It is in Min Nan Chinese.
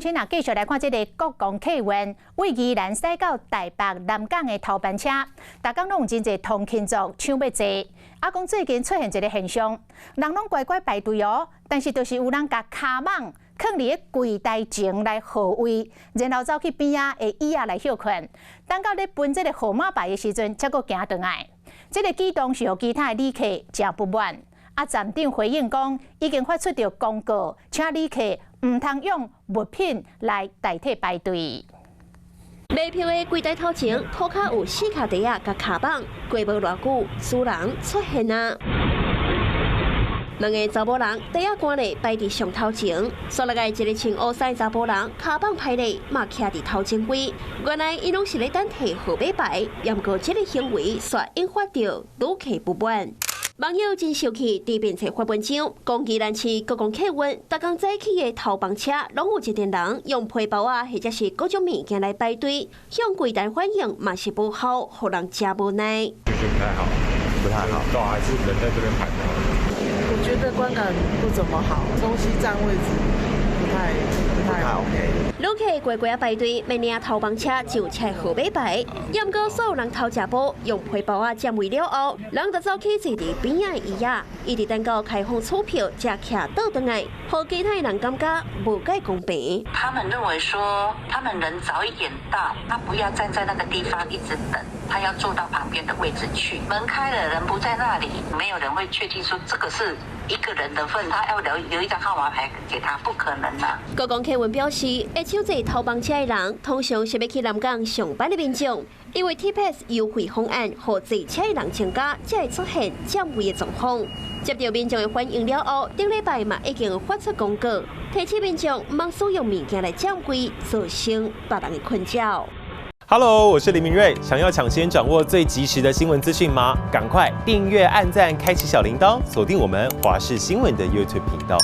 請啊，繼續來看這个國光客運位宜蘭駛到台北南港的頭班車，逐工攏有真濟通勤族搶欲坐。啊，講最近出現一个現象，人攏乖乖排隊哦，但是就是有人共跤蠓囥佇个櫃台前來號位，然後走去邊仔的椅仔來歇睏，等到咧分這个號碼牌的時陣，才閣行轉來。這个舉動是予其他的旅客誠不滿。啊，站長回應講，已經發出著公告，請旅客毋通用物品來代替排隊。賣票的櫃台頭前，塗跤有四跤袋仔佮跤蠓，過無偌久，主人出現啊！兩个查某人袋仔竿咧擺佇上頭前，煞落來一个穿烏衫查埔人，跤蠓排列嘛徛佇頭前位。原來𪜶攏是咧等提號碼牌，毋過這个行為煞引發著旅客不滿。網友真生氣，佇面冊發文章，講宜蘭市國光客運，逐工早起的頭班車，攏有一陣人用皮包仔或者是各種物件來排隊，向櫃台反映嘛是無效，予人誠無奈。就覺得不太好，不太好，對，還是人在這邊排比較好。我覺得觀感不怎麼好，東西佔位置不太 OK。旅客乖乖仔排隊，欲領頭班車上車號碼牌，毋過所有人頭食埔用皮包仔佔位了後，人就走去坐佇邊仔的椅仔，一直等到開放取票才徛倒轉來，予其他人感覺無蓋公平。他們認為說，他們人早一點到，他不要站在那個地方一直等，他要坐到旁邊的位置去。門開了，人不在那裡，沒有人會確定說這個是一個人的份，他要留留一張號碼牌給他，不可能啦。國光客運表示，會搶坐頭班車的人，通常是欲去南港上班的民眾，因為 T-Pass 優惠方案，予坐車的人增加，才會出現佔位的狀況。接著民眾的反應了後，頂禮拜嘛已經發出公告，提醒民眾毋通使用物件來佔位，造成別人的困擾。 Hello，我是林明瑞，想要搶先掌握最及時的新聞資訊嗎？趕快訂閱、按讚、開啟小鈴鐺，鎖定我們華視新聞的 YouTube 頻道。